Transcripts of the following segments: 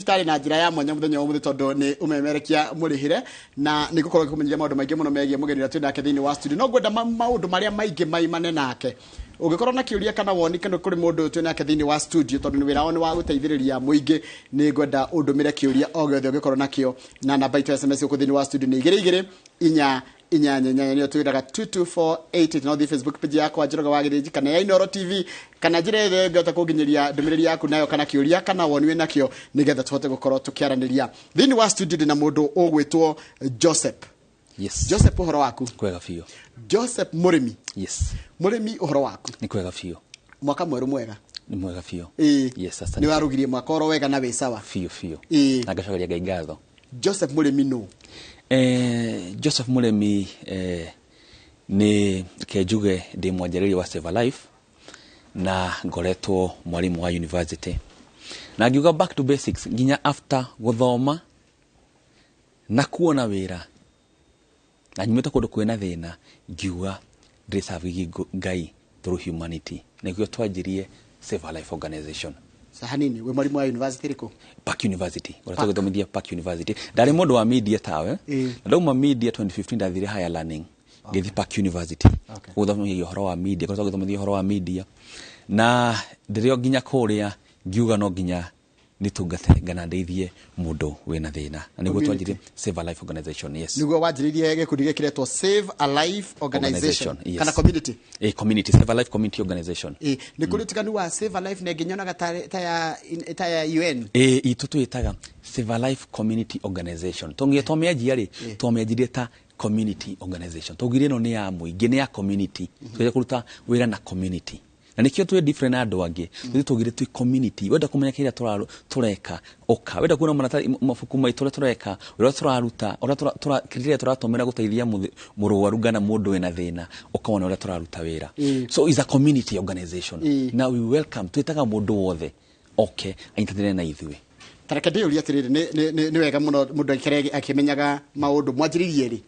Thibitarĩ na njĩra ya mwanya mũthenya wa ũmũthĩ, tondũ nĩ ũmemerekia mũrĩhĩre na nĩ ngũkorwo ngĩkũmenyithia maũndũ maingĩ mũno megiĩ mũgeni ũrĩa twĩ nake thĩinĩ wa studio. No ngwenda maũndũ marĩa maingĩ maimane nake. Ũngĩkorwo na kĩũria kana woni kana kũrĩ mũndũ ũyũ twĩ nake thĩinĩ wa studio, tondũ nĩ wĩra wao nĩ wa gũteithĩrĩria mũingĩ, nĩ ngwenda ũndũmĩre kĩũria o gĩothe ũngĩkorwo nakĩo, na namba itũ ya SMS gũkũ thĩinĩ wa studio nĩ 22488, nĩyo twĩraga 22488. No thiĩ Facebook page yakwa, Njoroge wa Gĩthĩnji, kana ya Inoro TV, kana njĩra ĩrĩa ĩngĩhota kũnginyĩria ndũmĩrĩri yaku nayo, kana kĩũria kana woni wĩ nakĩo, nĩgetha tũhote gũkorwo tũkĩaranĩria. Thĩinĩ wa studio ndĩna mũndũ ũgwĩtwo Joseph. Yes. Joseph, ũhoro waku? Kwega biũ. Joseph Mũrĩmi. Yes. Mũrĩmi, ũhoro waku? Nĩ kwega biũ. Mwaka mwerũ mwega. Nĩ mwega biũ. Ĩĩ. Yes, asante. Nĩ warugirie mwaka oro wega na wĩ sawa? Biũ biũ. Ĩĩ. Na ngacokeria Ngai ngatho. Joseph Mũrĩmi nũ? Joseph Mũrĩmi, nĩ ke njuge ndĩ mwanjĩrĩria wa Save a Life na ngoretwo mwarimũ wa university, na ngiuga back to basics nginya after gũthoma na kuona wĩra na nyumĩte kũndũ kwĩna thĩna, ngiuga ndĩserve Ngai through humanity. Nĩguo twanjirie Save a Life Organization. Sahanini, wĩ mwarimũ wa university rĩkũ? Park University. Ngoretwo gĩthomithia Park University. Ndarĩ mũndũ wa media tawe. Na ndauma media 2015, ndathire higher learning, ngĩthiĩ Park University gũthomithia ũhoro wa media. Ngoretwo gĩthomithia ũhoro wa media na ndĩrĩ o nginya kũrĩa ngiuga no nginya nĩtungate ngana ndeithie mũndũ wĩna thĩna, na nĩguo Community. twanjirie Save a Life Organization, yes. Nĩguo wanjĩrĩirie gĩkundi gĩkĩretwo Save a Life Organization? Organization, yes. Kana community? Community, Save a Life Community Organization. Ĩĩ, nĩ kũrĩ ũtiganu wa Save a Life na ĩngĩ nyonaga ta ya UN? Ĩ, itũ twĩtaga Save a Life Community Organization. Tũngĩ twamĩanjia rĩ, twamĩanjirie ta community organization. Twaugire ĩno nĩ ya mũingĩ, nĩ ya community. Tũgeria kũruta wĩra na community, na nĩkĩo twĩ different na andũ angĩ. Tũthiĩ twaugire twĩ community. Wenda kũmenya kĩrĩa tũreka, ũka. Wenda kuona maratathi, mabuku maitũ, ũrĩa tũreka, ũrĩa tũraruta, ũrĩa kĩrĩa tũratũmĩra gũteithia mũrwaru kana mũndũ wĩna thĩna, ũkona ũrĩa tũraruta wĩra. So is a community organization. Na we welcome, twĩtaga mũndũ wothe oke anyitanĩre na ithuĩ. Tareke ndĩyũrie atĩrĩrĩ, nĩ wega mũno mũndũ aikare akĩmenyaga maũndũ. Mwanjĩrĩirie rĩ?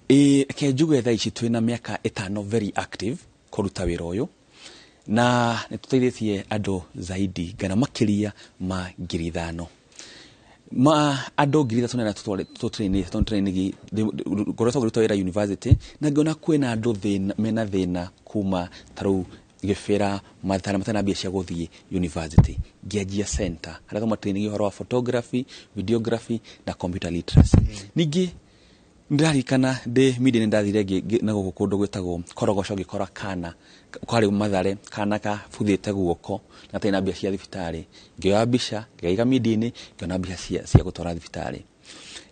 Ĩ, reke njuge thaa ici twĩna mĩaka 5 very active kũruta wĩra ũyũ, na nĩ tũteithĩtie andũ zaidi ngana makĩria ma 5,000, ma andũ 3,000 nĩ arĩa tũtrainĩte, tondũ training ngoretwo ngĩruta wĩra university na ngĩona kwĩna andũ thĩna, mena thĩna kuma ta rĩu Gĩbĩra, Mathare, matarĩ na mbia cia gũthiĩ university. Ngĩanjia center harĩa tũmatraining ũhoro wa photography, videography na computer literacy. Ningĩ ndĩraririkana ndĩ media nĩ ndathire na gũkũ kũndũ gwĩtagwo Korogoco, ngĩkora kana karĩ Mathare, kana kabuthĩte guoko na gatarĩ na mbia cia thibitarĩ. Ngĩoya mbica, ngĩgaiga media-inĩ, ngĩona mbia cia gũtwara thibitarĩ.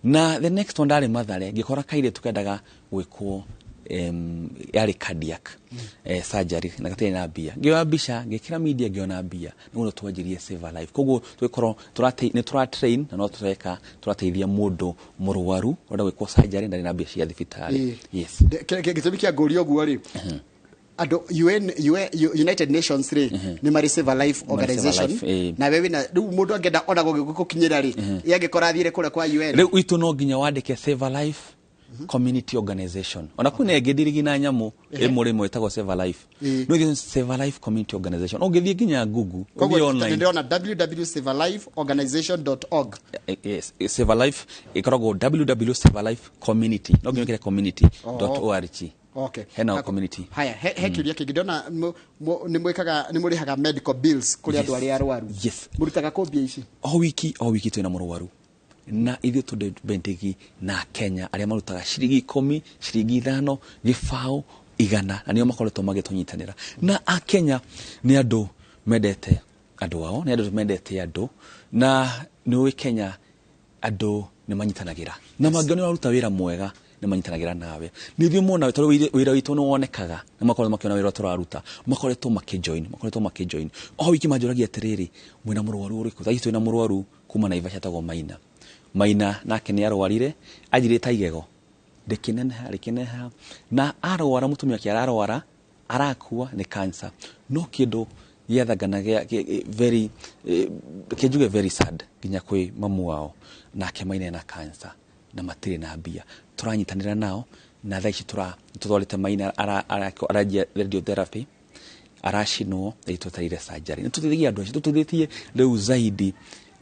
Na the next one, ndarĩ Mathare, ngĩkora kairĩtu kendaga gwĩkwo yarĩ cardiac surgery na gatarĩ na mbia. Ngĩoya mbica, ngĩkĩra media, ngĩona mbia. Nĩguo twanjirie Save a Life. Koguo tũgĩkorwo nĩ tũra train na no tũreka tũrateithia mũndũ mũrwaru ũrenda gwĩkwo surgery ndarĩ na mbia cia thibitarĩ. Yes. Gĩtũmi kĩa ngũria ũguo rĩ, andũ UN, UN, United Nations rĩ, nĩ marĩ Save a Life Save a Organization. Life, ĩĩ. Na we wĩna rĩu mũndũ angĩenda ona gũgĩkũkinyĩra rĩ, ye angĩkorwo athiĩre kũrĩa kwa UN? Rĩu itũ no nginya wandĩke Save a Life Community Organization. Ona kwĩna ĩngĩ ndirigi na nyamũ ĩmwe rĩmwe ĩtagwo Save a Life. No ithuĩ Save a Life Community Organization, ũngĩthiĩ nginya Google, Koguo ũthiĩ online. ndĩrona www.savealifeorganization.org. Yes, Save a Life ĩkoragwo www Save a Life Community, no nginya wĩkĩre community.org. Hena community. Haya, he kĩũria kĩngĩ ndĩrona nĩ mwĩkaga, nĩ mũrĩhaga medical bills kũrĩ andũ arĩa arwaru? Yes. Mũrutaga kũ mbia ici? O wiki twĩna mũrwaru, na ithuĩ tũdependigi na Kenya arĩa marutaga ciringi 10, ciringi 5, 0, 100, na nĩo makoretwo magĩtũnyitanĩra. Na Akenya nĩ andũ mendete andũ ao, nĩ andũ mendete andũ, na nĩ ũĩ Kenya andũ nĩ manyitanagĩra, na mangĩona ũraruta wĩra mwega nĩ manyitanagĩra nawe. Nĩ ithuĩ mona tondũ wĩra witũ nĩ wonekaga, nĩ makorwo makĩona wĩra ũrĩa tũraruta, makoretwo makĩjoin, makoretwo makĩjoin. O wiki manjũragia atĩrĩrĩ, mwĩna mũrwaru ũrĩkũ? Thaa ici twĩna mũrwaru kuma Naivasha etagwo Maina. Maina nake nĩ arwarire, anjirĩte ta igego rĩkĩneneha rĩkĩneneha, na arwara mũtumia wake ararwara, arakua nĩ cancer. No kĩndũ gĩathangana very kĩnjuge very sad nginya kwĩ mamu wao, nake Maina ena cancer na matirĩ na mbia. Tũranyitanĩra nao, na thaa ici tũtwarĩte Maina, aranjia radiotherapy, aracinwo, rĩu twetereire surgery. Nĩ tũteithagia andũ acio, tũteithĩtie rĩu zaidi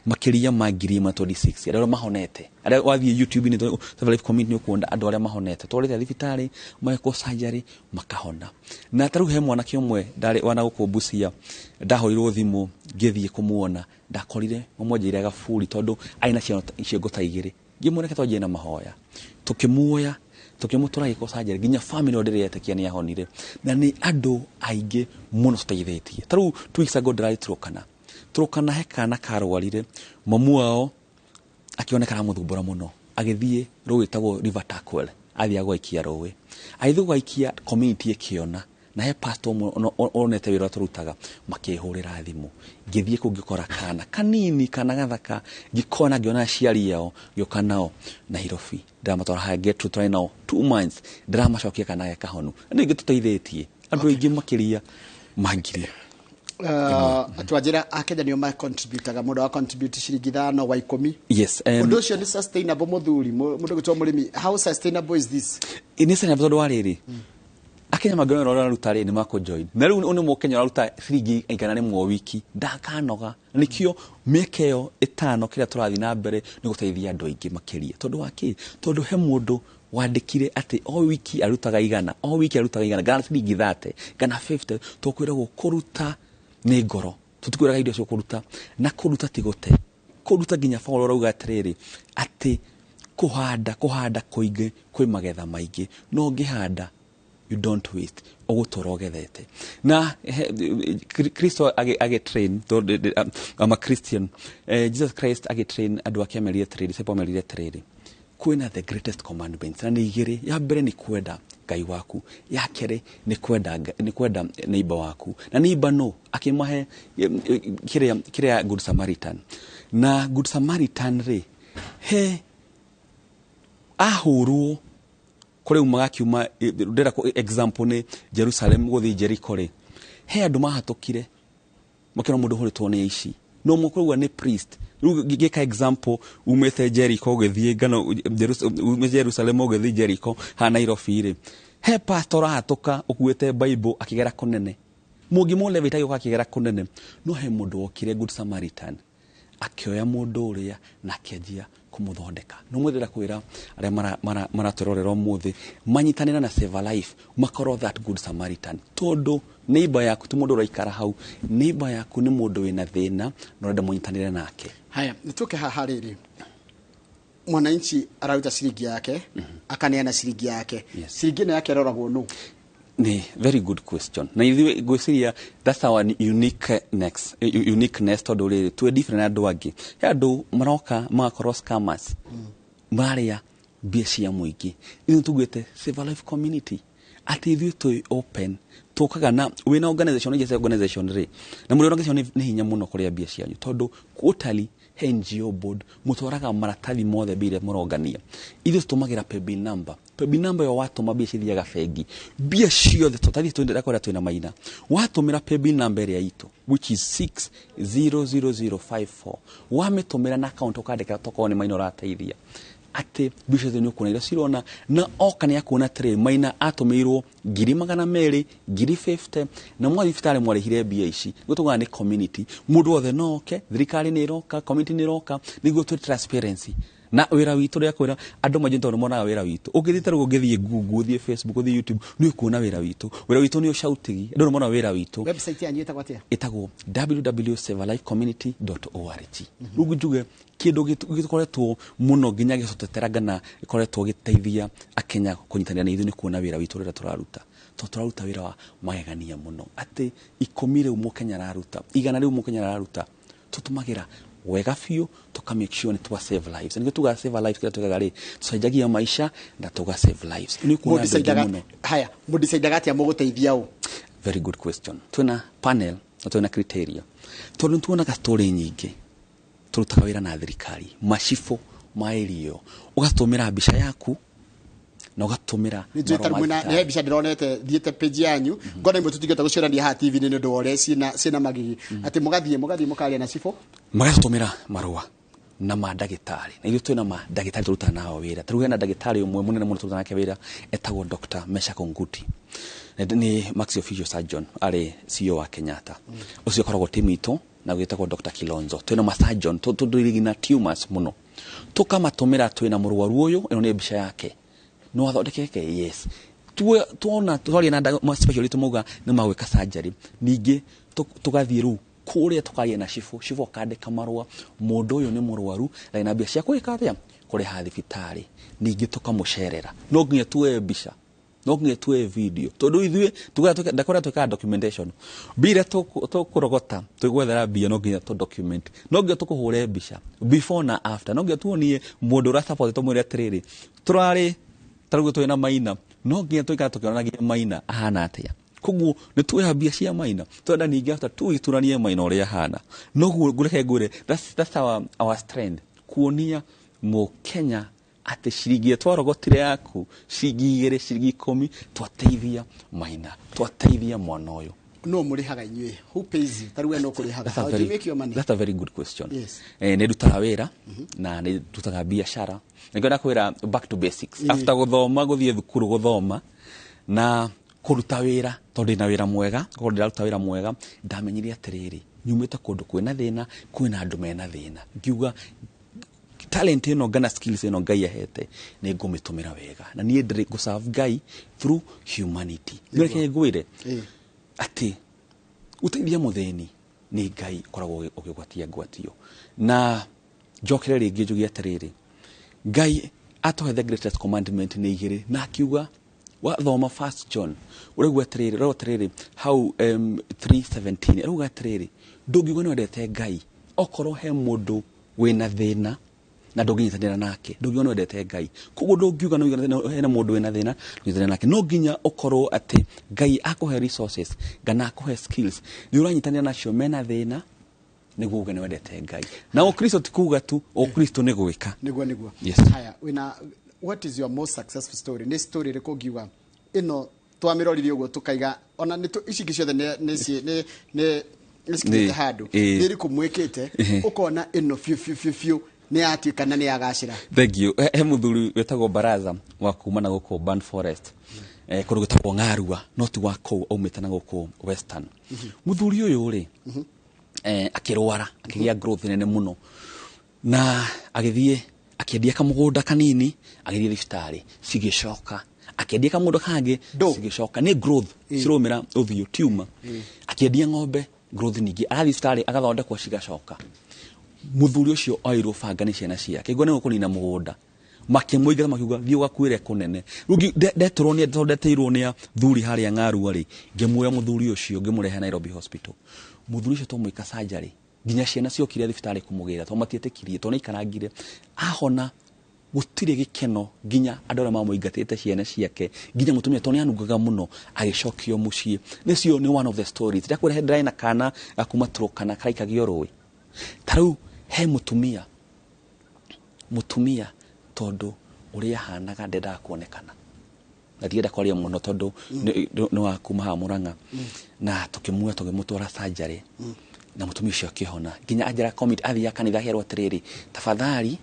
Makĩria ma 1026 arĩa mahonete, arĩa wathiĩ YouTube-inĩ Save a Life Community nĩ ũkuona andũ arĩa mahonete, twarĩte thibitarĩ magekwo surgery makahona. Na ta rĩu he mwanake ũmwe ndarĩ wana gũkũ Busia, ndahũrirwo thimũ ngĩthiĩ kũmuona, ndakorire mamwenjeire gaburi tondũ arĩ na ciongo ta igĩrĩ. Ngĩmuona twanjie na mahoya, tũkĩmuoya tũkĩmũtwara gĩko surgery, nginya family ĩyo ndĩretĩkia nĩ ahonire. Na nĩ andũ aingĩ mũno tũteithĩtie. Ta rĩu 2 weeks ago ndĩrarĩ Turkana. Turkana he kana karwarire, mamu wao akĩoneka aramũthumbũra mũno, agĩthiĩ rũĩ rwĩtagwo River Turkwel, athiaga gwaikia rũĩ, agĩthiĩ gwaikia, community ĩkĩona na he pastor ũmwe onete wĩra ũrĩa tũrutaga, makĩhũrĩra thimũ. Ngĩthiĩ kũu ngĩkora kana kanini, kana gathaka, ngĩkona, ngĩona aciari ao, ngĩũka nao Nairobi, ndĩramatwara haha Gertrude, tũrarĩ nao 2 months, ndĩramacokia kana ge kahonu. Na nĩ tũteithĩtie andũ aingĩ makĩria ma ngiri. Twanjĩra akenya nĩo macontributaga, mũndũ wa contribute ciringi 5 wa 10. Yes. Ũndũ ũcio nĩ sustainable, mũthuri mũndũ gwĩtwo mũrĩmi? How sustainable is this? Nĩ sustainable tondũ wa rĩrĩ, akenya mangĩona ũrĩa ũraruta rĩ, nĩ makũjoin. Na rĩu nĩ mũkenya ũraruta ciringi 100 o wiki ndakanoga. Nĩkĩo mĩaka ĩyo 5 kĩrĩa tũrathiĩ na mbere nĩ gũteithia andũ aingĩ makĩria. Tondũ wa kĩ? Tondũ he mũndũ wandĩkire atĩ o wiki arutaga 100, o wiki arutaga 100, kana ciringi 30 kana 50. Tũkwĩragwo kũruta nĩ ngoro, tũtikwĩraga indo cio kũruta, na kũruta ti gũte kũruta. Nginya Paul arauga atĩrĩrĩ, atĩ kũhanda kũingĩ kwĩ magetha maingĩ, no ũngĩhanda, you don't waste, ũgũtũra ũgethete. Na Kristo agĩ train, tondũ I'm a Christian, Jesus Christ agĩ train andũ ake amerire atĩrĩrĩ, disciple amerire atĩrĩrĩ, kwĩna the greatest commandments na nĩ igĩrĩ. Ya mbere nĩ kwenda Ngai waku, ya kerĩ nĩ kwenda neighbor waku. Na neighbor no akĩmahe kĩrĩa Good Samaritan. Na Good Samaritan rĩ, he ahũrwo kũrĩa umaga akiuma, ndĩrenda example nĩ Jerusalem gũthiĩ Jericho rĩ, he andũ mahatũkire makĩona mũndũ ũhũrĩtwo nĩ aici, no mũkũrauga nĩ priest. Rĩu ngĩka example, umĩte Jericho ũgĩthiĩ ngano umĩte Jerusalem ũgĩthiĩ Jericho ha Nairobi rĩ, he pastor ũrahatũka ũkuĩte Bible akĩgera kũnene, mũngĩ mũlevite agĩũka akĩgera kũnene, no he mũndũ wokire, Good Samaritan, akĩoya mũndũ ũrĩa na akĩanjia kũmũthondeka. No mwendera kwĩra arĩa maratwĩrorera ũmũthĩ manyitanĩra na Save a Life, makorwo that Good Samaritan, tondũ neighbor yaku ti mũndũ ũraikara hau, neighbor yaku nĩ mũndũ wĩna thĩna na ũrenda mũnyitanĩre nake. Haya, nĩtũke haha rĩrĩ, mwananchi araruta ciringi yake, akaneana ciringi yake. Ciringi ĩno yake ĩroragwo nũ? Nĩ very good question. Na ithuĩ ngwĩciria that's our uniqueness, tondũ rĩrĩ twĩ different na andũ angĩ. He andũ maroka magakorwo scammers, marĩa mbia cia mũingĩ. Ithuĩ tugĩte Save a Life Community atĩ ithuĩ twĩ open, tũkaga na wĩna organization cia organization rĩ, na mũrĩ organization nĩ hinya mũno kũrĩa mbia cianyu, tondũ quarterly he NGO board mũtwaraga maratathi mothe mbia iria mũrongania. Ithuĩ tũtũmagĩra paybill number. Paybill number ĩyo watũma, mbia cithiaga bengi, mbia ciothe tũtathiĩ twendera kũrĩa twĩna maina. Watũmĩra paybill number ĩrĩa itũ, which is 600054, wamĩtũmĩra na account ũkandĩka tokorwo nĩ Maina ũrateithia, atĩ mbia ciothe nĩ ũkuona iria cirona, na oka nĩ akuona atĩrĩ, Maina atũmĩirwo 200,000, 50,000, na mwathiĩ thibitarĩ mwarĩhire mbia ici. Nĩguo tugaga nĩ community, mũndũ wothe no oke, thirikari nĩ ĩroka, community nĩ ĩroka, nĩguo twĩ transparency na wĩra witũ. Rĩa kwĩra andũ maingĩ tondũ monaga wĩra witũ, ũngĩthiĩ ta rĩu, ũngĩthiĩ Google, ũthiĩ Facebook, ũthiĩ YouTube, nĩ ũkuona wĩra witũ. Wĩra witũ nĩ ũcautigi, andũ nĩ mona wĩra witũ. Website yanyu ĩtagwo atĩa? Ĩtagwo www.savelifecommunity.org. Rĩu njuge kĩndũ gĩkoretwo mũno nginya gĩcotetera ngana gĩkoretwo gĩteithia akenya kũnyitanĩra na ithuĩ nĩ kuona wĩra witũ ũrĩa tũraruta, tondũ tũraruta wĩra wa magegania mũno, atĩ 10 rĩu mũkenya araruta, 100 rĩu mũkenya araruta, tũtũmagĩra wega biũ, tũka make sure nĩ twa save lives. Nĩkĩo tugaga Save a Life. Kĩrĩa twĩkaga rĩ, tũcenjagia maica na tũga save lives. Nĩ kuona andũ aingĩ Mũdecidaga mũno. Haya, mũdecidaga atĩa mũgũteithia ũ? Very good question. Twĩna panel na twĩna criteria, tondũ nĩtuonaga story nyingĩ. Tũrutaga wĩra na thirikari, macibũ ma area ĩyo, ũgatũmĩra mbica yaku na ũgatũmĩra Nĩ njũĩ marũa tarĩu ma mwĩna nĩ thibitarĩ. he mbica ndĩronete thiĩte page yanyu, ngona imwe tũtingĩhota gũcionania haha TV-inĩ nĩ ũndũ wa ũrĩa ciĩna magigi, atĩ mũgathiĩ mũkaria na cibũ. Magatũmĩra marũa na mandagĩtarĩ, na ithuĩ twĩna mandagĩtarĩ tũrutaga nao wĩra. Tarĩu hena ndagĩtarĩ ũmwe mũnene mũno tũrutaga nake wĩra, etagwo Dr. Meshack Onguti, nĩ maxillofacial surgeon, arĩ CEO wa Kenyatta. Ũcio akoragwo timu itũ. Na gwĩtagwo Dr. Kilonzo. Twĩna masurgeon tũndũirigi na tumors mũno, tũkamatũmĩra twĩna mũrwaru ũyũ, ĩno nĩ mbica yake, no athondekeke. Yes, tuona twaria na specialist, mauga nĩ magwĩka surgery. Ningĩ tũgathiĩ rĩu kũrĩa tũkaria na cibũ, cibũ akandĩka marũa, mũndũ ũyũ nĩ mũrwaru na ena mbia cia gwĩka atĩa, kũrĩha thibitarĩ. Ningĩ tũkamũcerera. No nginya tuoe mbica, no nginya tuoe video, tondũ ithuĩ ndakwĩra twĩkaga documentation. Mbia iria tũkũrogota, twĩgwethera mbia, no nginya tũ document, no nginya tũkũhũre mbica before na after, no nginya tuonie mũndũ ũrĩa support, tũmwĩre atĩrĩrĩ, tũrarĩ ta rĩu twĩna Maina, no nginya tũikara tũkĩonanagia Maina ahana atĩa. Koguo nĩ tuoya mbia cia Maina, twenda ningĩ after 2 weeks tuonanie Maina ũrĩa ahana. Noguo ngũreke ngwĩre, that's our strength, kuonia mũkenya atĩ ciringi ĩrĩa twarogotire yaku, ciringi 2, ciringi 10, twateithia Maina, twateithia mwana ũyũ. No mũrĩhaga inyuĩ? Who pays you? Ta rĩu we no kũrĩhaga? That's a How do you very, make your money? That's a very good question. Yes. Nĩ ndutaga wĩra na nĩ ndutaga biacara. Nĩngwenda kwĩra back to basics. After gũthoma, gũthiĩ thukuru gũthoma na kũruta wĩra, tondũ ndĩna wĩra mwega, korwo ndĩraruta wĩra mwega, ndamenyire atĩrĩrĩ, nyumĩte kũndũ kwĩna thĩna, kwĩna andũ mena thĩna. Ngiuga talent ĩno ngana skills ĩno Ngai ahete nĩ ngũmĩtũmĩra wega, na niĩ ndĩrĩ ngũserve Ngai through humanity. Nĩ ngwĩre atĩ gũteithia mũthĩni nĩ Ngai ũkoragwo ũkĩgwatia ngwatio. Na njokere rĩngĩ njuge atĩrĩrĩ, Ngai atũhe the greatest commandment nĩ igĩrĩ, na akiuga wathoma First John, ũraigua atĩrĩrĩ, ũrauga atĩrĩrĩ hau 3:17, ũrauga atĩrĩrĩ, ndũngiuga nĩ wendete Ngai okorwo he mũndũ wĩna thĩna na ndũngĩnyitanĩra nake. Ndũngiuga nĩ wendete Ngai. Koguo ndũngiuga nĩ hena mũndũ wĩna thĩna ndũnyitanĩra nake. No nginya ũkorwo atĩ Ngai akũhe resources kana akũhe skills nĩ ũranyitanĩra nacio mena thĩna, nĩguo uge nĩ wendete Ngai. Na ũkristo ti kuga tu, ũkristo nĩ gwĩka. Niguo. Yes. Haya, wina, what is your most successful story? Nĩ story ĩrĩkũ ũngiuga ĩno twamĩrorire ũguo tũkaiga ona nĩ ici ingĩ ciothe nĩ nĩ cikinyĩte handũ? Nĩ ĩrĩkũ mwĩkĩte ũkona ĩno biũ biũ biũ biũ nĩ yatuĩka na nĩ yagacĩra? Thank you. He mũthuri wĩtagwo Baraza wa kuma na gũkũ Ban Forest, kũndũ gwĩtagwo Ng'arua, no ti wa kũu, aumĩte na gũkũ Western. Mũthuri ũyũ rĩ, akĩrwara, akĩgĩa growth nene mũno, na agĩthiĩ akĩendia kamũgũnda kanini, agĩthiĩ thibitarĩ, cigĩcoka. Akĩendia kamũgũnda kangĩ, Ndũ. cigĩcoka. Nĩ growth cirũmĩra ũthiũ, tumor. Akĩendia ng'ombe, growth ningĩ. Arathiĩ thibitarĩ agathondekwo, cigacoka. Mũthuri ũcio oirwo banga nĩ ciana ciake, igua nĩ gũkũnina mũgũnda, makĩmũingata, makiuga thiĩ ũgakuĩre kũnene. Rĩu ndetũrwo nĩ tondũ ndeteirwo nĩ athuri harĩa Ng'arua rĩ, ngĩmuoya mũthuri ũcio, ngĩmũrehe Nairobi Hospital. Mũthuri ũcio twamwĩka surgery, nginya ciana ciokire thibitarĩ kũmũgĩra tondũ matietĩkirie, tondũ nĩaikarangire. Ahona, gũtirĩ gĩkeno, nginya andũ arĩa mamũingatĩte, ciana ciake, nginya mũtumia, tondũ nĩanungaga mũno, agĩcokio mũciĩ. Nĩcio nĩ one of the stories. Ndakwĩra he ndĩrarĩ na kana gakuma Turkana karaikagio rũĩ. Ta rĩu he mũtumia, tondũ ũrĩa ahanaga ndendaga kuonekana, na ndienda kwaria mũno tondũ nĩ wa kuma haha Murang'a, na tũkĩmuoya tũkĩmũtwara surgery, na mũtumia ũcio akĩhona. Nginya anjĩra commit athiaga kanitha akerwo atĩrĩrĩ, tafadhali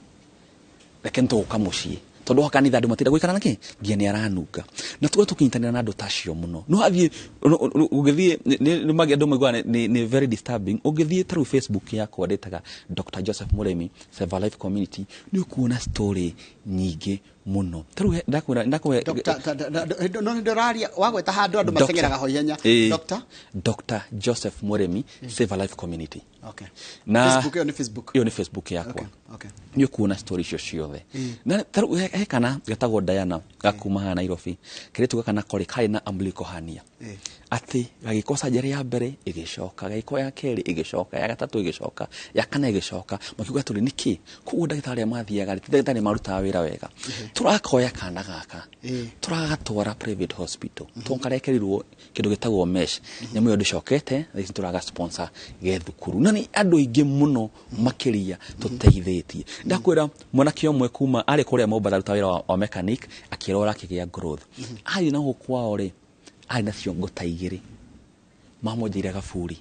reke nĩtũgũka mũciĩ, tondũ wa kanitha andũ matinda gũikara nake nginya nĩ aranunga. Na tuga tũkĩnyitanĩra na andũ ta acio mũno, no athiĩ ũgĩthiĩ nĩ magi andũ maiguaga nĩ very disturbing. Ũngĩthiĩ ta rĩu Facebook yakwa, ndĩtaga Dr. Joseph Mũrĩmi, Save Life Community, nĩ ũkuona story nyingĩ mũno. Ta rĩu ndakwĩra ndakũhe Dr. No nĩ ndĩraria wagweta handũ andũ mateng'eraga ho ihenya. Dr. Dr. Joseph Mũrĩmi, Save a Life Community. Okay. Na Facebook, ĩyo nĩ Facebook? Ĩyo nĩ Facebook yakwa. Okay. Nĩ ũkuona story icio ciothe. Na ta rĩu he kana getagwo Diana gakuma haha Nairobi, kairĩtu gaka nako rĩ, karĩ na umbilical hernia, atĩ gagĩkwo surgery ya mbere ĩgĩcoka, gagĩkwo ya kerĩ ĩgĩcoka, ya gatatũ ĩgĩcoka, ya kana ĩgĩcoka. Makiuga atĩrĩ nĩkĩ? Koguo ndagĩtarĩ arĩa mathiaga rĩ, ti ndagĩtarĩ marutaga wĩra wega. Tũrakoya kana gaka, tũragatwara private hospital, tondũ karekerirwo kĩndũ gĩtagwo mesh. Nyamũ ĩyo ndĩcokete. Thaa ici tũraga sponsor ge thukuru, na nĩ andũ aingĩ mũno makĩria tũteithĩtie. Ndakwĩra mwanake ũmwe kuma arĩ kũrĩa Mombatha, aruta wĩra wa mechanic, akĩrwara akĩgĩa growth. Athiĩ na gũkũ kwao rĩ, arĩ na ciongo ta igĩrĩ, mamwenjeire gaburi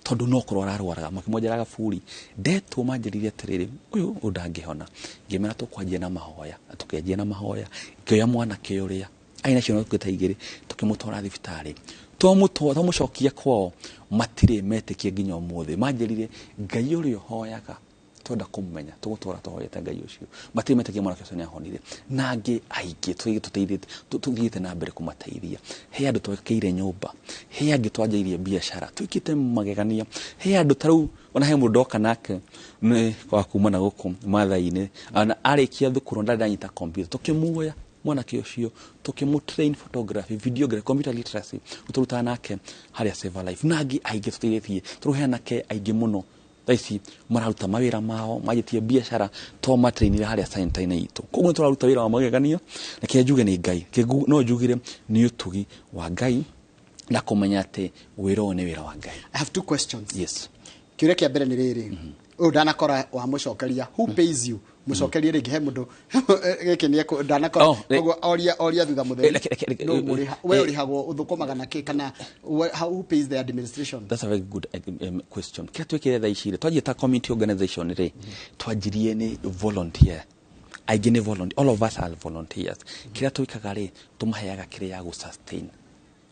tondũ no korwo ararwaraga, makĩmwenjera gaburi. Ndetwo manjĩrire atĩrĩrĩ, ũyũ ũyũ ndangĩhona. Ngĩmera tũkwanjia na mahoya, na tũkĩanjia na mahoya. Ngĩoya mwanake ũrĩa arĩ na ciongo ta igĩrĩ, tũkĩmũtwara thibitarĩ. Twamũcokia kwao, matirĩ metĩkie nginya ũmũthĩ. Manjĩrire, Ngai ũrĩa ũhoyaga twenda kũmũmenya, tũgũtũra tũhoyete Ngai ũcio. Matirĩ metĩkia mwanake ũcio nĩ ahonire. Na angĩ aingĩ tũteithĩtie, tũthiĩte na mbere kũmateithia. He andũ twakĩire nyũmba, he angĩ twanjĩirie biacara, twĩkĩte magegania. He andũ ta rĩu ona he mũndũ ndoka nake nĩ wa kuma na gũkũ Mathai-inĩ, ona arĩkia thukuru ndarĩ ndanyita computer, tũkĩmuoya mwanake ũcio, tũkĩmũ train photography, videography, computer literacy, tũrutaga nake harĩa Save Life. Na angĩ aingĩ tũteithĩtie, tũrũhe anake aingĩ mũno thaa ici mararuta mawĩra mao, manjĩtie biacara to matrainire harĩa center-inĩ itũ. Koguo nĩ tũraruta wĩra wa magegania. Reke njuge nĩ Ngai. No njugire nĩ ũtugi wa Ngai na kũmenya atĩ wĩra ũyũ nĩ wĩra wa Ngai. I have two questions. Yes. Kĩũria kĩa mbere nĩ rĩrĩ, ũyũ ndanakora wamũcokeria, who pays you? Mũcokerie rĩngĩ, he mũndũ gĩkĩ nĩ ndanakora. Oh, Koguo oria thutha mũtheri. Reke Nũ we ũrĩhagwo, ũthũkũmaga na kĩ, kana who pays the administration? That's a very good question. Kĩrĩa twĩkire thaa ici rĩ, twanjie ta community organization rĩ, twanjirie nĩ volunteer. Aingĩ nĩ volunteer, all of us are volunteers. Kĩrĩa twĩkaga rĩ, tũmaheaga kĩrĩa ya gũ-sustain.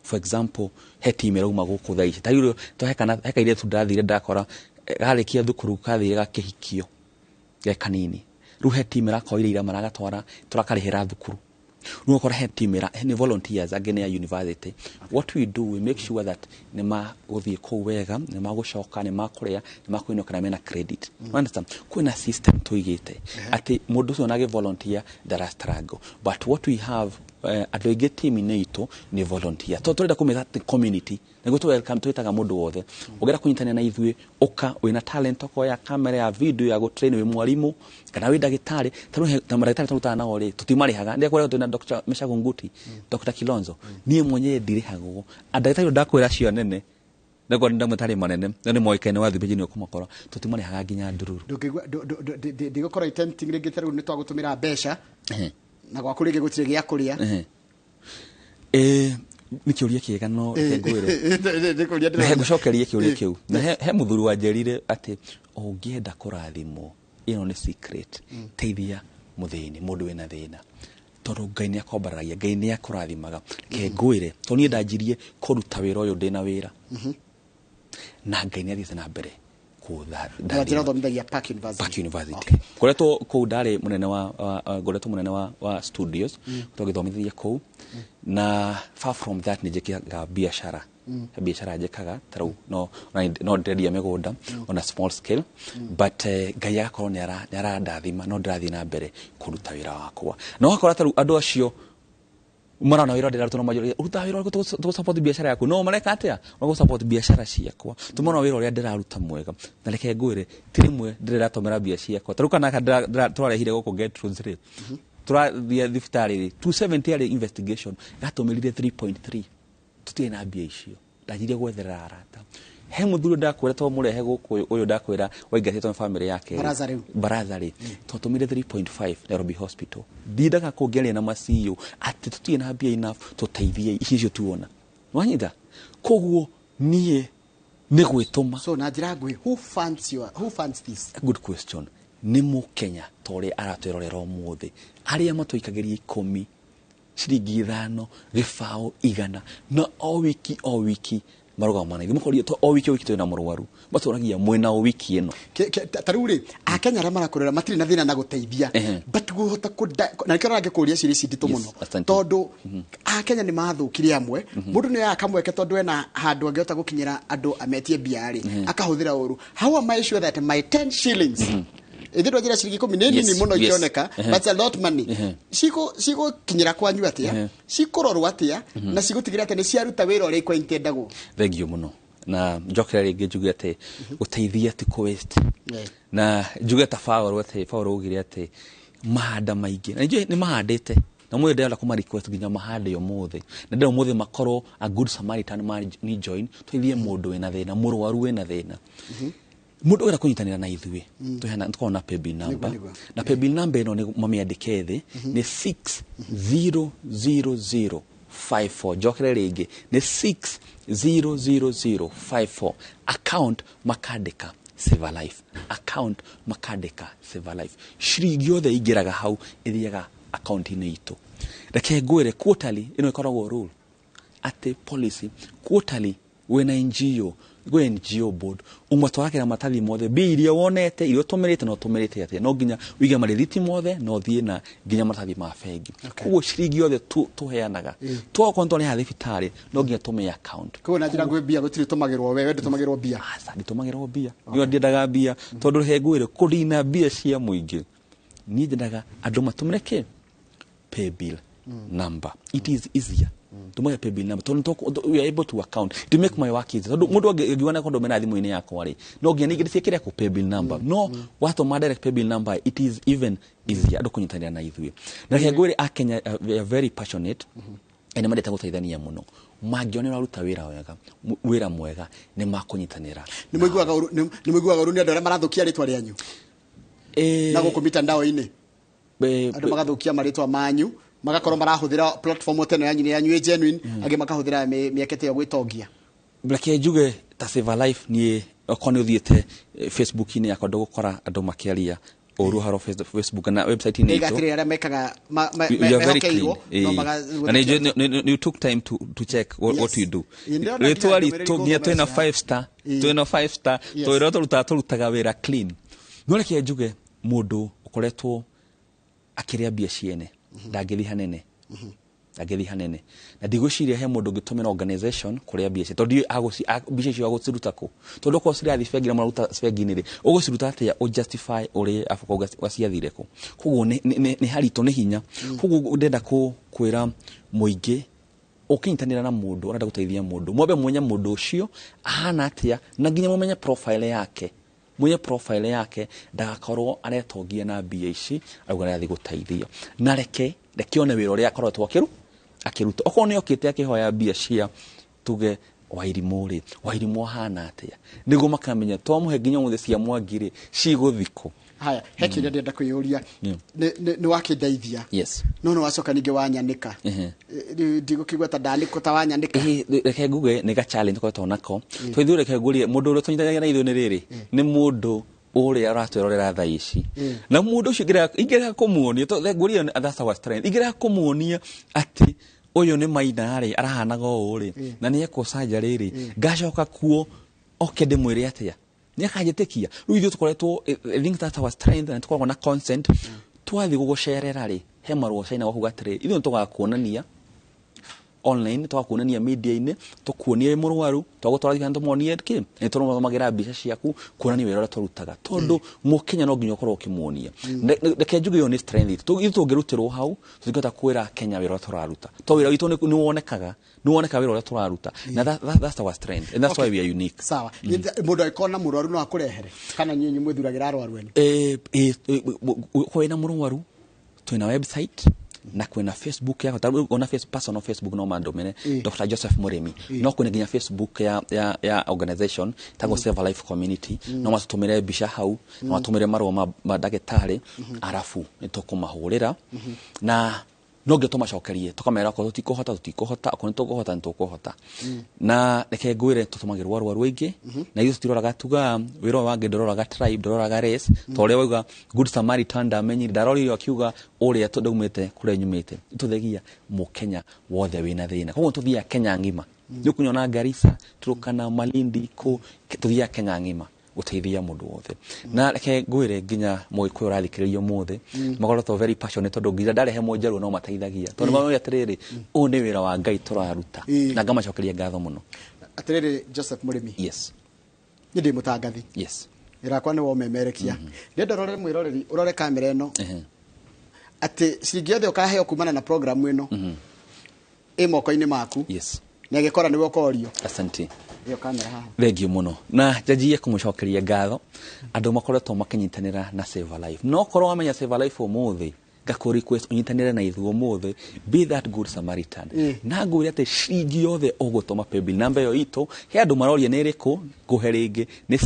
For example, he team ĩrauma gũkũ thaa ici. Ta rĩu he kairĩtu ndathire ndakora, garĩkia thukuru kathire gakĩhikio ge kanini. Rĩu he team ĩrakoire ira maragatwara, tũrakarĩhĩra thukuru. Rĩu ũgakora he team ĩra, nĩ volunteers angĩ nĩ a university. What we do, we make sure that nĩ magũthiĩ kũu wega, nĩ magũcoka, nĩ makũrĩa, nĩ makũinũka na mena credit. Understand? Kwĩna system tũigĩte atĩ mũndũ ũcio onage volunteer ndara struggle. But what we have, andũ aingĩ team-inĩ itũ nĩ volunteer. Tondũ tũrenda kũmĩta atĩ community, nĩguo tũ welcome, twĩtaga mũndũ wothe ũngĩenda kũnyitanĩra na ithuĩ. Ũka wĩna talent okorwo ya kamera, ya video, ya gũtrain, wĩ mwarimũ kana wĩ ndagĩtarĩ. Ta rĩu ta mandagĩtarĩ tũrutaga nao rĩ, tũtimarĩhaga. Ndĩrakwĩra twĩna Dr. Meshack Nguti, Dr. Kilonzo, niĩ mwenyewe ndirĩhagwo. Andagĩtarĩ ndakwĩra acio anene nĩguo ndamwe manene na nĩ moĩkaine wa thibĩji nĩ ũkũmakora, tũtimarĩhaga nginya ndururu. Ndũngĩigua ndigũkorwo tempting rĩngĩ, ta rĩu nĩ twagũtũmĩra mbeca na gwaku rĩngĩ gũtirĩ gĩa kũrĩa. Nĩ kĩũria kĩega, no reke ngwĩre. Ndĩkũria. Rehe ngũcokerie kĩũria kĩu. Na he mũthuri wanjĩrire atĩ ũngĩenda kũrathimwo, ĩno nĩ secret, teithia mũthĩni, mũndũ wĩna thĩna, tondũ Ngai nĩ akwambararagia, Ngai nĩ akũrathimaga. Reke ngwĩre, tondũ niĩ ndanjirie kũruta wĩra ũyũ ndĩna wĩra, na Ngai nĩ athiĩte na mbere. Na njĩra ũthomithagia Park University. Park University. Ngoretwo kũu, ndarĩ mũnene wa ngoretwo mũnene wa studios, twagĩthomithia kũu. Na far from that, nĩ njĩkaga biacara. Biacara njĩkaga ta rĩu no ndĩrendia mĩgũnda on a small scale, but Ngai agakorwo nĩ arandathima, no ndĩrathiĩ na mbere kũruta wĩra wakwa. Na ũgakora ta rĩu andũ acio marona wĩra ndĩraruta, no manjũragia, ũrutaga wĩra ũrĩkũ tũgũ support biacara yaku? No mareka atĩa magũ support biacara ciakwa? Tũmona wĩra ũrĩa ndĩraruta mwega. Na reke ngwĩre, ti rĩmwe ndĩratũmĩra mbia ciakwa. Ta rĩu kana tũrarehire gũkũ Gertrudes rĩ, tũrathiĩ thibitarĩ rĩ, 270 yarĩ investigation, gatũmĩrire 3.3. Tũtirĩ na mbia icio, ndanjirie gwetherera arata. He mũthuri ndakwĩra twamũrehe gũkũ, ũyũ ndakwĩra waingatĩtwo nĩ famĩlĩ yake rĩ. Baraza rĩu. Baraza rĩ, twatũmire 3.5 Nairobi Hospital. Ndindaga kũngĩaria na ma CEO atĩ tũtirĩ na mbia enough, tũteithie ici icio tuona wanyita. Koguo niĩ nĩ gwĩtũma. So na njĩra nguhĩ, who funds this? Good question. Nĩ mũkenya ta ũrĩa aratwĩrorera ũmũthĩ, arĩa matũikagĩria 10, ciringi 5, 0, 100, na o wiki o wiki marũgama na ithuĩ makoria o wiki o wiki twĩna mũrwaru, matũragia mwĩna o wiki ĩno. Ta rĩu rĩ, akenya arĩa marakũrera matirĩ na thĩna na gũteithia, but kũhota kũda na nĩkĩo rangĩkũria ciũria ici nditũ mũno, asante. Tondũ akenya nĩ mathũkire amwe. Mũndũ nĩ oyaga kamweke, tondũ ena handũ angĩhota gũkinyĩra andũ ametie mbia rĩ, akahũthĩra ũru. How am I sure that my 10 shillings, ithuĩ twanjĩra ciringi 10 nĩ nini mũno ikĩoneka, but it's a lot money, cigũkinyĩra kwanyu atĩa, cikũrorwo atĩa, na cigũtigĩra atĩa nĩ ciaruta wĩra ũrĩa ikwaintendagwo? Thank you mũno. Na njokere rĩngĩ njuge atĩ gũteithia ti kũ waste. Na njuge ta Paul, atĩ Paul augire atĩ mahanda maingĩ, na njũĩ nĩ mahandĩte, na mũthĩ ndĩrenda kũma request nginya mahande ũmũthĩ, na ndĩrenda ũmũthĩ makorwo a good Samaritan man, ni join tũteithie mũndũ wĩna thĩna, mũrwaru wĩna thĩna, mũndũ ũrenda kũnyitanĩra na ithuĩ. Tũheana, tũkoragwo na paybill number. Na paybill number ĩno nĩ mamĩandĩke thĩ, nĩ 600054. Njokere rĩngĩ, nĩ 600054. Account makandĩka Save a Life, account makandĩka Save a Life. Ciringi yothe ingĩraga hau ĩthiaga account-inĩ itũ. Reke ngwĩre, quarterly ĩno ĩkoragwo rule. Atĩ policy quarterly wĩna NGO, gwĩ NGO board, ũmatwaragĩra maratathi mothe, mbia iria wonete, iria ũtũmĩrĩte na ũtũmĩrĩte atĩa. No nginya ũige marĩthiti mothe na ũthiĩ na nginya maratathi ma bengi. Koguo ciringi yothe tũheanaga, twakorwo twarĩha thibitarĩ, no nginya tũmĩ account. Koguo na njĩra nguhĩ, mbia gũtirĩ tũmagĩrwo, wewe ndũtũmagĩrwo mbia? Aca, nditũmagĩrwo mbia. Niĩ ndiendaga mbia, tondũ he ngwĩre kũrina mbia cia mũingĩ. Niĩ nyendaga andũ matũmĩre kĩ paybill number. It is easier. Tũmage paybill number tondũ we are able to account to make my work easy, tondũ mũndũ angĩona kondo mena thimũ-inĩ yakwa rĩ, no nginya ningĩ ndĩciĩkĩre kũ paybill number. No watũma direct paybill number, it is even easier andũ kũnyitanĩra na ithuĩ. Na reke ngwĩre, akenya they are very passionate na nĩ mendete gũteithania mũno. Mangĩona ũraruta wĩra wega, wĩra mwega, nĩ makũnyitanĩra. Nĩ mũiguaga ũru nĩ andũ arĩa marathũkia rĩtwa rĩanyu na gũkũ mitandao-inĩ, andũ magathũkia marĩtwa manyu, magakorwo marahũthĩra platform teno yanyu nĩ yanyu ĩ genuine, angĩ makahũthĩra mĩeke ta ĩyo gwĩtongia? Reke njuge ta Save a Life, niĩ okorwo nĩ ũthiĩte Facebook-inĩ yakwa, ndũgũkora andũ makĩaria ũru haro Facebook na website-inĩ Ndaiga itũ. atĩrĩrĩ, arĩa mekaga We are very clean. mehokeirwo no Na you took time to check what Yes. we do. Ĩ, ndĩrona Rĩtwa nginya ritũ ndũmĩrĩri nginya twĩna gũthoma. 5 star, twĩna 5 star, tondũ tũrutaga wĩra clean. No reke njuge, mũndũ ũkoretwo akĩrĩa mbia ciene ndangĩthiĩ hanene, ndangĩthiĩ hanene. Na ndigwĩciria he mũndũ ũngĩtũmĩra organization kũrĩa mbia icio, tondũ ndiũĩ mbia icio agũciruta kũ, tondũ okorwo cirathiĩ bengi na mũraruta bengi-inĩ rĩ, ũgũciruta atĩa ũjustify ũrĩa abuka ciathire kũ? Koguo nĩ haritũ, nĩ hinya. Koguo ndĩrenda kwĩra mũingĩ, ũkĩnyitanĩra na mũndũ ũrenda gũteithia mũndũ, mwambe mwenye mũndũ ũcio ahana atĩa, na nginya mũmenye profile yake, mwenye profile yake, ndagakorwo aretongia na mbia ici auga nĩarathiĩ gũteithia. Na reke one wĩra ũrĩa akoretwo akĩruta. Okorwo nĩ okĩte akĩhoya mbia cia tuge Wairimũ rĩ, Wairimũ ahana atĩa, nĩguo makamenya twamũhe nginya ũmũthĩ cia Mwangi rĩ, cigũthikũ. Haya, he kĩũria ndĩrenda kwĩyũria. Nĩ wakĩndeithia, no nĩ wacoka ningĩ wanyanĩka. Rĩu ndigũkĩigua ta ndanĩkwo ta wanyanĩka. Ĩhĩ, reke nguge nĩ ga challenge tũkoretwo nako, tondũ ithuĩ, reke ngurie, mũndũ ũrĩa tũnyitanagia na ithuĩ nĩ rĩrĩ, nĩ mũndũ ũrĩa ũratwĩrorera thaa ici, na mũndũ ũcio ingĩrega kũmuonia, ngurie, that's our strength, ingĩrega kũmuonia atĩ ũyũ nĩ Maina rĩ, arahanaga ũũ rĩ, na nĩ ekwo surgery rĩ, ngacoka kuo oke ndĩmwĩre atĩa, nĩ akanjĩtĩkia? Rĩu ithuĩ tũkoretwo, I think that's our strength, na tũkoragwo na consent. Twathiĩ gũgũcerera rĩ, he marũa caina gwakuga atĩrĩ, ithuĩ nĩ tũgakuonania online, tũgakuonania media-inĩ, tũkuonie wĩ mũrwaru, twagũtwara thibitarĩ tũmonie kĩ, nĩ tũrũmagira mbica ciaku kuonania wĩra ũrĩa tũrutaga, tondũ mũkenya no nginya ũkorwo ũkĩmuonia. Reke njuge ĩyo nĩ strength itũ. Ithuĩ tũngĩrutĩrwo hau, tũtingĩhota kwĩra Kenya wĩra ũrĩa tũraruta, tondũ wĩra witũ nĩ wonekaga, nĩ wonekaga wĩra ũrĩa tũraruta. Na that's our strength and that's why we are unique. Sawa. Mũndũ angĩkorwo na mũrwaru no akũrehere, kana nyinyi mwĩthuragĩra arwaru ene? Kwĩna mũrwaru, twĩna website na kwĩna Facebook yakwa. Ta rĩu ona personal Facebook no mandũmĩre, Dr. Joseph Mũrĩmi. No kwĩna nginya Facebook ya organization tagwo Save a Life Community. No matũtũmĩre mbica hau, no matũmĩre marũa ma ndagĩtarĩ, arabu nĩ tũkũmahũrĩra na no nginya tũmacokerie, tũkamera okorwo tũtikũhota, tũtikũhota, okorwo nĩ tũkũhota, nĩ tũkũhota. Na reke ngwĩre, tũtũmagĩrwo arwaru aingĩ, na ithuĩ tũtiroraga, tuga wĩra ũyũ wangĩ ndũroraga tribe, ndũroraga race, ta ũrĩa wauga Good Samaritan ndamenyire, ndarorire akiuga ũrĩa ndaumĩte kũrĩa nyumĩte. Tũthegia mũkenya wothe wĩna thĩna. Koguo tũthiaga Kenya ng'ima, nĩ ũkũnyona Garissa, Turkana, Malindi, kũ tũthiaga Kenya ng'ima gũteithia mũndũ wothe. Na reke ngwĩre, nginya mũgĩkũyũ ũrathikĩrĩria ũmũthĩ, makoretwo very passionate, tondũ nginya ndarehe mũnjaruo no mateithagia, tondũ mauga atĩrĩrĩ, ũyũ nĩ wĩra wa Ngai tũraruta. Na ngamacokeria ngatho mũno. Atĩrĩrĩ, Joseph Mũrĩmi, niĩ ndĩ mũtangathi. Wĩra wakwa nĩ womemerekia. Ndĩrenda ũrore mwĩroreri, ũrore kamera ĩno, atĩ ciringi yothe ũkaheo kumana na program ĩno ĩ moko-inĩ maku, na ĩgĩkora nĩwe ũkorio. Asante. Ĩyo kamera haha. Thengiũ mũno. Na njanjie kũmũcokeria ngatho andũ makoretwo makĩnyitanĩra na Save a Life. No korwo wamenya Save a Life ũmũthĩ, ngakũ request ũnyitanĩre na ithuĩ ũmũthĩ, be that good Samaritan. Na ngwĩre atĩ ciringi yothe ũgũtũma paybill namba ĩyo itũ, he andũ maroria nĩ ĩrĩkũ, ngũhe rĩngĩ, nĩ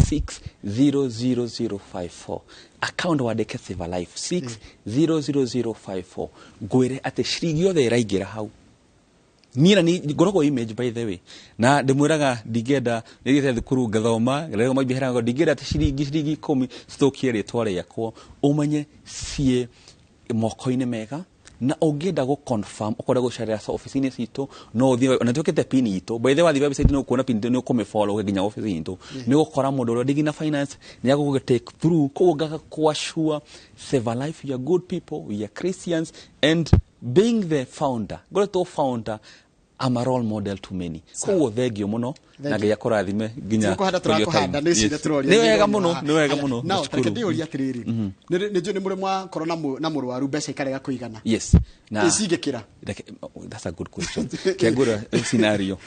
600054, account wandĩke Save a Life, 600054. Ngwĩre atĩ ciringi yothe ĩraingĩra hau, niĩ na ni ngoragwo image, by the way, na ndĩmwĩraga ndingĩenda nĩthiĩte thukuru ngathoma ngathoma biacara, ndingĩenda atĩ ciringi 10 cithũkie rĩtwa rĩakwa. Ũmenye ciĩ moko-inĩ mega. Na ũngĩenda gũ confirm, ũkwenda gũcerera ofici-inĩ citũ, no ũthiĩ na twĩkĩte pin itũ. By the way, wathiĩ website nĩ ũkuona pin, nĩ ũkũmĩ follow nginya ofici itũ, nĩ ũgũkora mũndũ ũrĩa ndigina finance nĩ agũgũ take through. Koguo ngakũ assure Save a Life, we are good people, we are Christians, and being the founder, ngoretwo founder, I'm a role model to many. Koguo thengio mũno na Ngai akũrathime nginya. Tũkũhanda, tũrakũhanda nĩ ciria tũroria. Nĩ wega mũno, nĩ wega mũno. No Nashukuru. reke ndĩũrie atĩrĩrĩ, nĩ njũĩ nĩ mũrĩ mwakorwo na mũrwaru mbeca ikarega kũigana. Yes, na Icingĩkĩra. Oh, that's a good question. Kĩangũra scenario.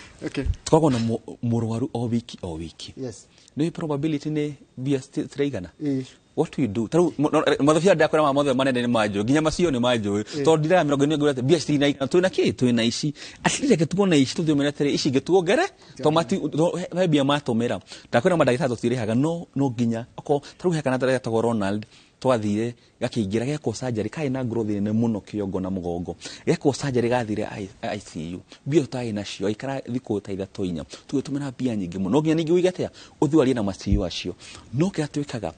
Tũkoragwo na mũrwaru o wiki o wiki. Nĩ probability nĩ mbia ciraigana. What we do, tarĩu mathabia ndakwĩra ma mothe manene nĩ manjũĩ, nginya macio nĩ manjũĩ, tondũ ndiraga 40 ngwĩra atĩ mbia citinaigana, twĩna kĩ, twĩna ici, at least reke tuone ici, tũthiĩ ũmenye atĩrĩ ici ingĩ tuongere to mati he mbia matũmĩra. Ndakwĩra mandagĩtarĩ tũtirĩhaga, no nginya okorwo tarĩu he kana getagwo Ronald, twathire gakĩingĩra gekwo surgery, karĩ na growth nene mũno kĩongo na mũgongo, gekwo surgery gathire ICU, mbia tũtarĩ nacio, aikara thikũ ta 3 4, tũgĩtũmĩra mbia nyingĩ mũno. No nginya ningĩ ũige atĩa, ũthiĩ warie na maciũ acio. No kĩrĩa twĩkaga,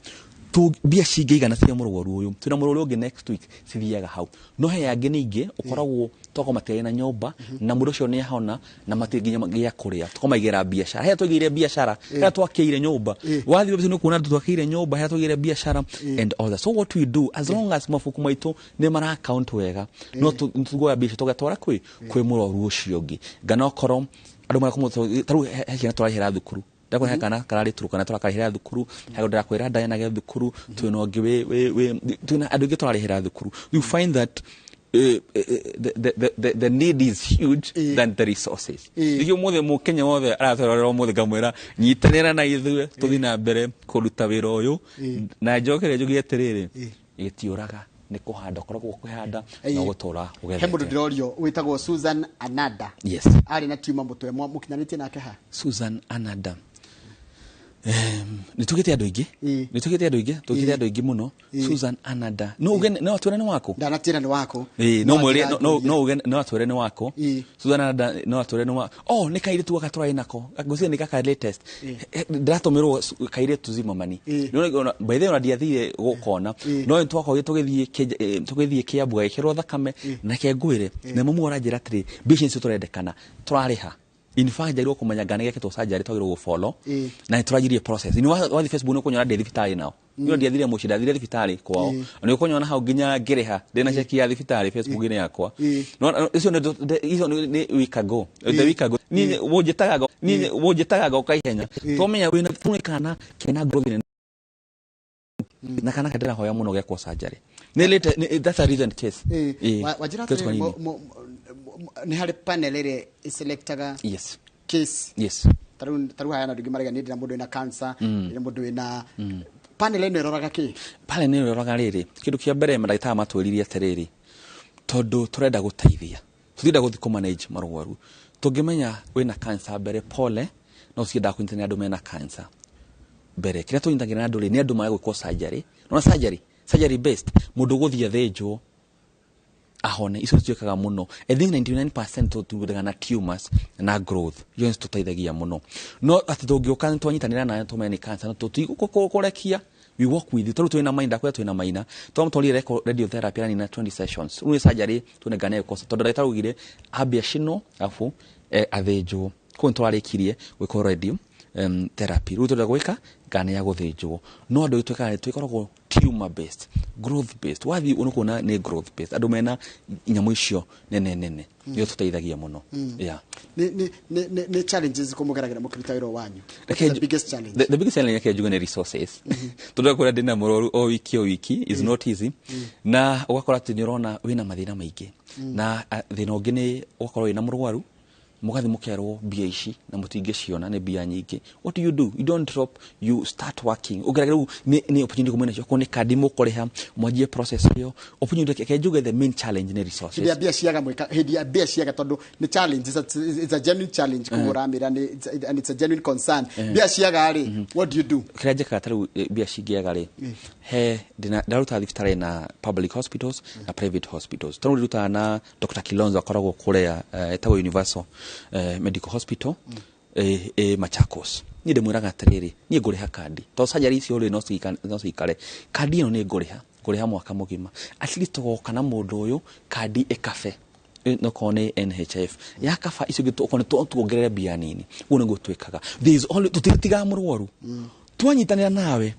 mbia cingĩigana cia mũrwaru ũyũ, twĩna mũrwaru ũngĩ next week, cithiaga hau. No he angĩ ningĩ ũkoragwo toko matirĩ na nyũmba, na mũndũ ũcio nĩ ahona na matirĩ nginya gĩa kũrĩa, tũkamaigĩra biacara. He twaigĩire biacara, he twakĩire nyũmba, wathiĩ wabici nĩ ũkuona andũ twakĩire nyũmba, he twaigĩire biacara and all that. So what we do, as long as mabuku maitũ nĩ mara account wega, no tugoya biacara tũgatwara kwĩ mũrwaru ũcio ũngĩ. Ngana okorwo andũ marakomwo, tarĩu he ciana tũrarĩhĩra thukuru, ndakwĩra he kana kararĩ Turkana tũrakarĩhĩra thukuru, he ndĩrakwĩra Diana ge thukuru, twĩna ũngĩ wĩ twĩna andũ aingĩ tũrarĩhĩra thukuru. You find that the need is huge than the resources. Nĩkĩo mũthĩ mũkenya wothe aratwarĩra ũmũthĩ ngamwĩra nyitanĩra na ithuĩ tũthiĩ na mbere kũruta wĩra ũyũ, na njokere njuge atĩrĩrĩ, gĩtiũraga, nĩ kũhanda ũkoragwo ũkĩhanda na ũgũtũra He mũndũ ũgethete. ndĩrorio wĩtagwo Susan Anada. Yes. Arĩ na tiuma mũtwe, mũkinyanĩtie nake ha? Susan Anada, nĩ tugĩte andũ aingĩ. Nĩ tugĩte andũ aingĩ, tugĩte andũ aingĩ mũno. Susan Anada, no uge no atwĩre nĩ waku. Ndanatĩra nĩ waku. No No mwĩre njĩra no no uge no atwĩre nĩ wako. Susan Anada no atwĩre nĩ wa, oh, nĩ kairĩtu gaka tũrarĩ nako, ngwĩciria nĩ gaka latest. Ndĩratũmĩrwo kairĩtu Zimmerman. Nĩ by the way, ona ndiathire gũkona, no nĩ twakorire tũgĩthiĩ Kiambu gagĩkĩrwo thakame, na kengwĩre na mamu aranjĩra atĩrĩ, mbia ici nĩcio tũrendekana tũrarĩha. In fact, njagĩrĩirwo kũmenya ngana gĩakĩtwo surgery, twagĩrĩirwo gũfollow na nĩ tũranjirie process. Nĩ wathiĩ Facebook nĩ ũkũnyona ndĩ thibitarĩ nao. Nĩ ndiathire mũciĩ, ndathire thibitarĩ kwao. Nĩ ũkũnyona hau nginya ngĩrĩha ndĩna ceki ya thibitarĩ Facebook-inĩ yakwa. No icio nĩ icio nĩ week ago, the week ago. Niĩ wũnjĩtaga, niĩ wũnjĩtaga ngoka ihenya, twamenya wĩna nĩ kana kena growth nene na kana ndĩrahoya mũno gekwo surgery. Nĩ late, that's a recent case. Wanjĩra Kĩu atĩrĩrĩ, kanini. Nĩ harĩ panel ĩrĩa ĩselectaga case. Yes. Tarĩu haya andũ aingĩ maraiga niĩ ndĩna mũndũ wĩna cancer, ndĩna mũndũ wĩna, panel ĩno ĩroraga kĩ? Pale nĩ ĩroraga rĩrĩ, kĩndũ kĩa mbere mandagĩtarĩ matwĩrire atĩrĩrĩ, tondũ tũrenda gũteithia, tũtirenda gũthiĩ kũ manage marwaru, tũngĩmenya wĩna cancer mbere, pole, no ciendaga kũnyitanĩra andũ mena cancer mbere. Kĩrĩa tũnyitagĩra na andũ rĩ, nĩ andũ maya gwĩkwo surgery, nona surgery based, mũndũ ũgũthiĩ athĩnjwo ahone, icio cituĩkaga mũno. I think 99% tũthugundaga na tumors na growth, icio nĩ citũteithagia mũno. No atĩ tũngĩũka nĩ twanyitanĩra nayo, tũmenye nĩ cancer, no tũtigũkũrekia, we work with you. Tarĩu twĩna maina, ndakwĩra twĩna maina, twamũtwarire radiotherapy arani na 20 sessions, rĩu nĩ surgery tũnengane ĩkosa, tondũ ndagĩtarĩ augire ambe acinwo arabu athĩnjwo. Kũu nĩ tũrarĩkirie gwĩkwo radio therapy, rĩu tũrenda gwĩka ngana ya gũthĩnjwo. No andũ twĩkaga, twĩkoragwo tumor based, growth based, wathiĩ ũnĩkuona nĩ growth based, andũ mena nyamũ icio nene nene nĩo tũteithagia mũno, yeah. Nĩ challenges kũ mũgeragĩra mũkĩruta wĩra wanyu? What is the biggest challenge? The biggest challenge reke njuge nĩ resources, tondũ kũrĩa ndĩna mũrwaru o wiki o wiki is not easy, na ũgakora atĩ nĩ ũrona wĩna mathĩna maingĩ, na thĩna ũngĩ nĩ ũgakorwo wĩna mũrwaru, mũgathiĩ mũkerwo mbia ici na mũtingĩciona, nĩ mbia nyingĩ. What do you do? You don't drop, you start working. Ũngĩraga rĩu nĩ opportunity kumena cio, nĩ kandi mũkũrĩha mwanjie process ĩyo opportunity. Reke njuge the main challenge nĩ resources. Hĩndĩ ya mbia ciaga mwĩka, hĩndĩ ya mbia ciaga, tondũ nĩ challenge, it's a genuine challenge kũgũra mĩra and it's a genuine concern, mbia ciaga rĩ, what do you do? Kĩrĩa njĩkaga tarĩu, mbia cingĩaga rĩ, he ndaruta thibitarĩ na public hospitals na private hospitals. Tarĩu ndĩrutaga na Dr. Kilonzo, akoragwo kũrĩa ĩtagwo Universal Medical Hospital Machakos. Niĩ ndĩmwĩraga atĩrĩrĩ, niĩ ngũrĩha kandi, tondũ surgery icio rĩ no ciikare, kandi ĩno nĩ ngũrĩha. Kũrĩha mwaka mũgima, at least tũgoka na mũndũ ũyũ kandi ĩkabe nokorwo nĩ NHIF ya kaba, icio ingĩ okorwo nĩ tuongerere mbia nini. Ũguo nĩguo twĩkaga. There is always, tũtiritigaga mũrwaru, twanyitanĩra nawe.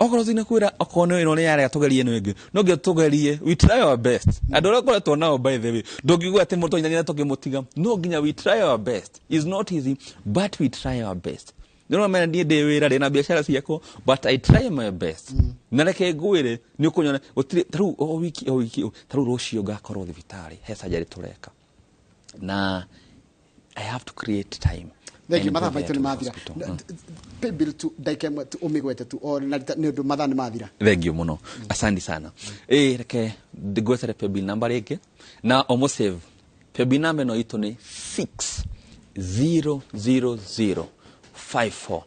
Okorwo cina kwĩra, okorwo nĩ ĩno nĩ yarega, tũgerie ĩno ĩngĩ, no nginya tũgerie. We try our best. Andũ arĩa ũkoretwo nao, by the way, ndũngiuga atĩ mũndũ twanyitanĩra tũkĩmũtiga. No nginya we try our best. Is not easy, but we try our best. Nĩ mena niĩ ndĩ wĩra, ndĩ na biacara ciakwa, but I try my best. Na reke ngwĩre, nĩ ũkũnyona gũtirĩ tarĩu o wiki, o wiki. Tarĩu rũciũ ngakorwo thibitarĩ, he surgery tũreka, na I have to create time. Thank you. Mathaa maitũ nĩ mathira. Paybill tu ndagĩka ĩmwe tu ũmĩgwete tu o na nĩ ũndũ mathaa nĩ mathira. Thank you mũno, asante sana. Ĩ reke ngwetere paybill number rĩngĩ na ũmũsave. Paybill number ĩno itũ nĩ 600054, 6 0 0 0 5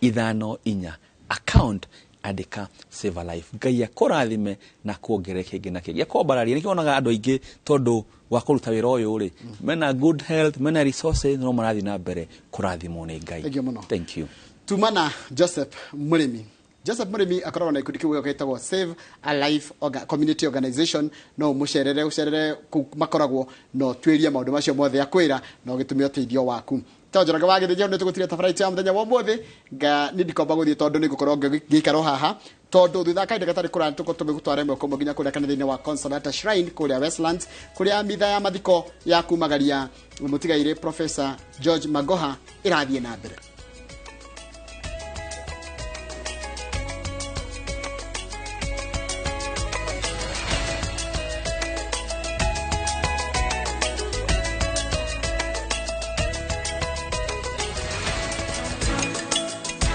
4. Account andĩka Save a Life. Ngai akũrathime na kuongerere kĩngĩ na kĩngĩ akwambararia. Nĩkĩo wonaga andũ aingĩ, tondũ wa kũruta wĩra ũyũ rĩ, mena good health, mena resources, no marathiĩ na mbere kũrathimwo nĩ Ngai. Thank you mũno. Thank you. Tumana Joseph Mũrĩmi. Joseph Mũrĩmi akoragwo na gĩkundi kĩu gĩtagwo Save a Life Community Organization. No ũmũcerere, ũcerere kũu makoragwo, no tuĩrie maũndũ macio mothe akwĩra na ũgĩtũmĩa ũteithio waku. Ta Njoroge wa Gĩthĩnjĩro nĩ tũgũtire tabarĩra itũ ya mũthenya wa ũmũthĩ. Nga nĩ ndikomba gũthiĩ tondũ nĩ ngũkorwo ngĩikara o haha, tondũ thutha wa kahinda gatarĩ kũraya tũkorwo tũgĩgũtwara ĩmwe kwa ĩmwe nginya kũrĩa kanitha-inĩ wa Consolata Shrine kũrĩa Westlands, kũrĩa mitha ya mathiko ya kumagaria mũtigairĩ Professor George Magoha ĩrathiĩ na mbere.